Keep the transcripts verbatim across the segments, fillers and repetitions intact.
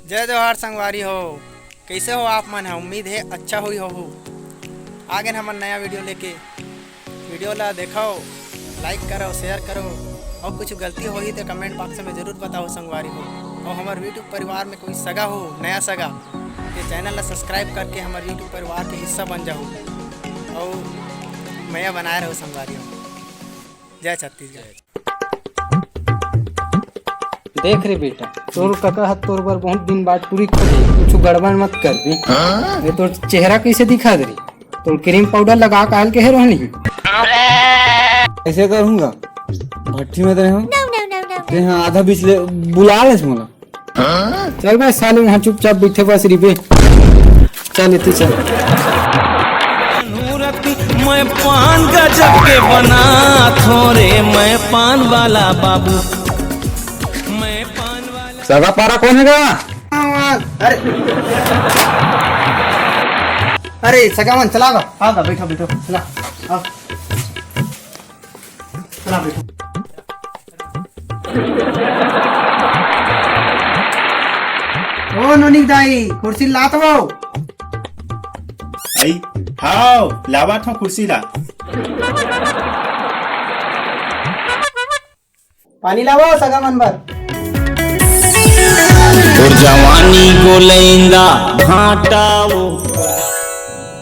जय जोहार संगवारी हो, कइसे हो आप मन ह? उम्मीद हे अच्छा होई होहू। आ गेन हमन नया वीडियो लेके। वीडियो ला देखव, लाइक करव, शेयर करव, अउ कुछ गलती होही त कमेंट बॉक्स में जरूर बताओ संगवारी हो। अउ हमर YouTube परिवार में कोई सगा हो, नया सगा, त चैनल ला सब्सक्राइब करके हमर YouTube परिवार के हिस्सा बन जाहू। अउ मया बनाए रहो संगवारी हो। जय छत्तीसगढ़। देख रे बेटा, तोर कका ह तोर बर बहुत दिन बाद टूरी खोजे, कुछ गड़बड़ मत कर दे। ये तोर चेहरा कैसे दिखा दे रे? तोर क्रीम पाउडर लगा के आयल के हे रोहनी? ऐसे करूंगा, भट्ठी में तो नहीं हूँ। ते हाँ, आधा बीच ले बुला ले मोला। चल बे साले, वहाँ चुपचाप बैठे बस रिबे। चल, इतनी चल। नूरत, मैं पान गजब के बनात हों रे, मैं पान वाला बाबू, मैं पान वाला। सगा पारा कौन है गा? अरे, अरे सगा मन, चला गा, आ गा, बैठो, बैठो, चला, आओ। चला, बैठो। ओ नोनी दाई, कुर्सी लात हो? आई, हाव, लावत हूँ कुर्सी ला। पानी लावो सगा मन बर। तोर जवानी गोलैंदा भांटा वो।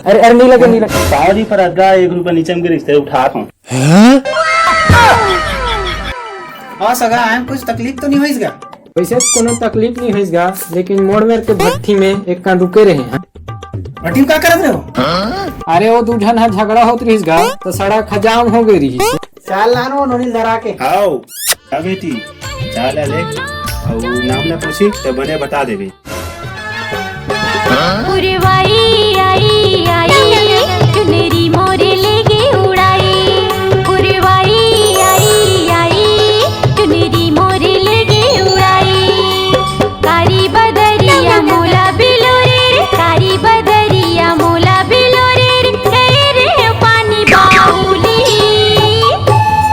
अरे, अरे, नहीं लगे, नहीं लगे। पाँव जी पर अदगा एक रुपया नीचे में गिरिस, ते उठात हूँ। हाँ सगा, आयन कुछ तकलीफ तो नहीं होइस गा? वैसे तो कोनो तकलीफ नहीं होइस गा, लेकिन मोड़ मेर के भट्ठी में एक कान रुके रहे हैं। भट्ठी में का करत रहे हो? अरे, वो दू झन ह झगड़ा होत रहिस गा, तो सड़क ह जाम हो गई रहिस। चाल लानो नोनी धरा के। आओ, आ बेटी, चाल ले, अउ नाम ला पूछी तो बने बता देबे। पुरवाई आई आई, चुनरी मोरे लेगे उड़ाई। पुरवाई आई आई, चुनरी मोरे लेगे उड़ाई। कारी बदरिया मोला बिलोरे रे, कारी बदरिया मोला बिलोरे रे, हे रे पानी बाउली,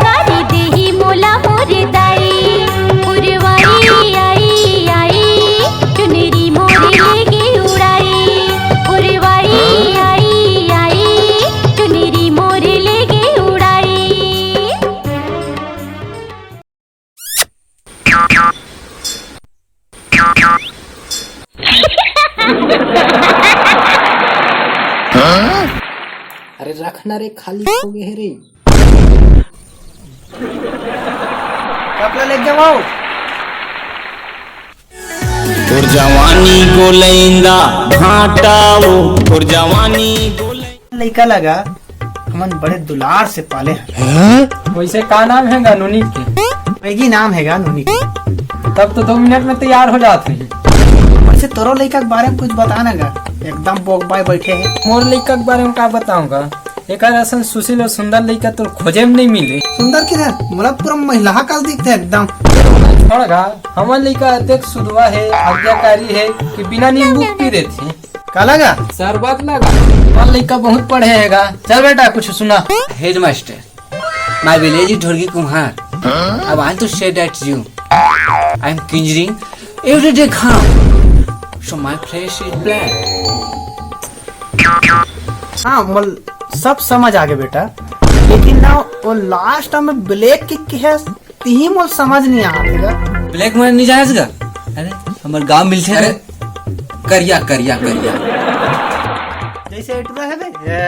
कारी देही मोला मोरे दाई। पुरवाई आई आई, चुनरी मोरे लेगे उड़ाई। पुरवाई आई आई, चुनरी मोरे लेगे उड़ाई। अरे रख ना रे, खाली हो गए हे रे। कपड़ा लेके जाओ। तोर जवानी गोलैंदा भांटा वो, तोर जवानी गोलैंदा। लइका लगा हमन बड़े दुलार से पाले हैं। वैसे का नाम है गा नोनी के? मैगी नाम है गा नोनी के। तब तो दो मिनट में तैयार हो जात है। वैसे तोरो लइका के बारे में कुछ बता ना गा, एकदम बोकबाय बैठे है। मोर लइका के बारे में का बताऊंगा, एकर असन सुशील और सुंदर लइका तो खोजे में नहीं मिले। सुंदर किधर? मोला पूरा महिला कस दिखते एकदम। छोड़ गा, हमर लइका अतेक सुधवा है, आज्ञाकारी है कि बिना नींबू पी देथे। का लगा? शरबत लगा। हमर लइका बहुत पढ़े है गा। चल बेटा कुछ सुना। Headmaster, my village is Dhorki Kumhar. I want to say that you, I am conjuring everyday calm. So my face is black. हाँ, मोल सब समझ आगे बेटा, लेकिन ना वो लास्ट में ब्लैक किक के है, तिही मोल समझ नहीं आत हे गा। ब्लैक में नहीं जायज गा? अरे, हमर गांव मिलथे। अरे, करिया, करिया, करिया। जैसे एटुरा है बे, ये।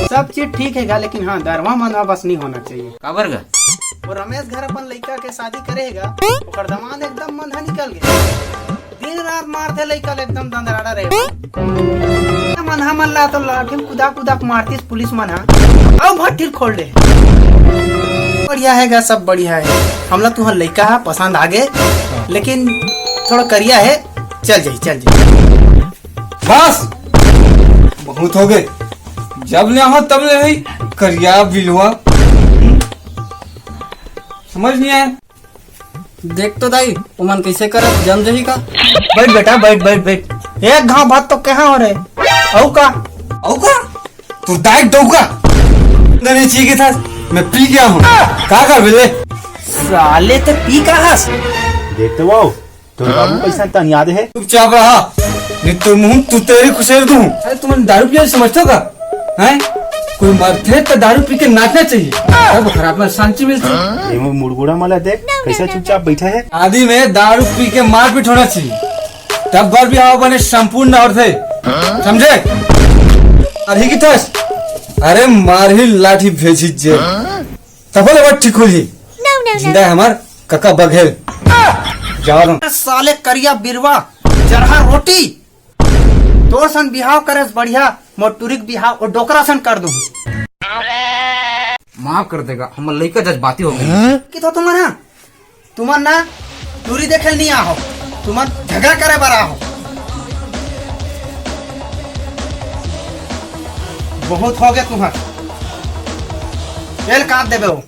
सब चीज ठीक है गा, लेकिन हाँ, दरवा मनवा बस नहीं होना चाहिए। काबर गा? वो रमेश घर अपन लइका के शादी करे हे गा, ओकर दमाद एकदम मंधा निकल गए। दिन रात मारथे लइका ल एकदम दंदराड़ा रहे। मनहा मन ला तो लाठी म कुदा कुदा के मारतिस पुलिस मन हा। अउ भट्ठी ल खोल दे। बढ़िया हे गा, सब बढ़िया हे। हमला तुहर लइका हा पसंद आ गे, लेकिन थोड़ा करिया हे। चल जाई, चल जाई। बस, बहुत हो गए। जब ले हो तब ले ही करिया बिलवा। समझ नहीं आया। देख तो दाई, ओमन कैसे करत, जम जही का? बैठ बेटा, बैठ, बैठ, बैठ। एक घाव भात तो कहाँ हो रहे? अउ का? अउ का? तू दाई डौका। नहीं चाहिए था, मैं पी गया हूँ। का कर बेले? साले ते पी का हस? देख तो वो, तोर बाबू कइसन तन याद हे? चुपचाप रहा, नहीं तो मुंह तू तेरी खुसेर दूं। अरे, तुमन दारू पिया समझते हो का? हैं? कोई मरथे तो दारू पी के नाचना चाहिए, तब घर में शांति मिलती। ये मुड़गुड़ा मला देख, कैसा चुपचाप बैठा है। आदि में दारू पी के मारपीट होना चाहिए, तब बर बिहाव बने संपूर्ण होथे। समझे? अरे की थस, अरे मारही लाठी भेजी जे, तब ले बात ठीक हो जी। जिंदा है हमार कका बघेल। जाओ तुम। साले करिया बिरवा, जरहा रोटी। तोर सन बिहाव करे से बढ़िया मोर टुरी के बिहाव ओ डोकरा सन कर दूं। माफ कर देगा, हमर लइका जज्बाती हो गए। कि तो तुमन ना, तुमन ना टुरी देखे नहीं आहो, तुमन झगड़ा करे बर आहो। बहुत हो गया तुम्हार, तेल काट देबे हो।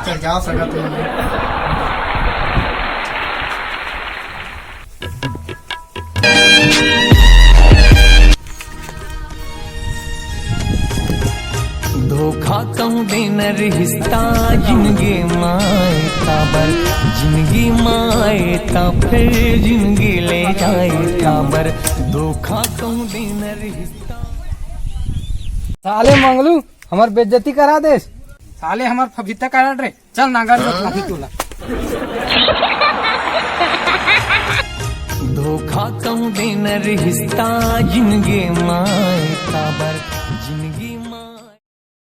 चल जाओ सगा तुम। धोखा कहूँ देना रिश्ता जिंदगी माए काबर, जिंदगी माए ता फिर जिंदगी ले जाए काबर। धोखा कहूँ देना रिश्ता। साले मंगलू, हमर बेइज्जती करा देस। साले हमर फफीता करा रे। चल नागर मत लागी तोला। धोखा कहूँ देना रिश्ता जिंदगी माए काबर।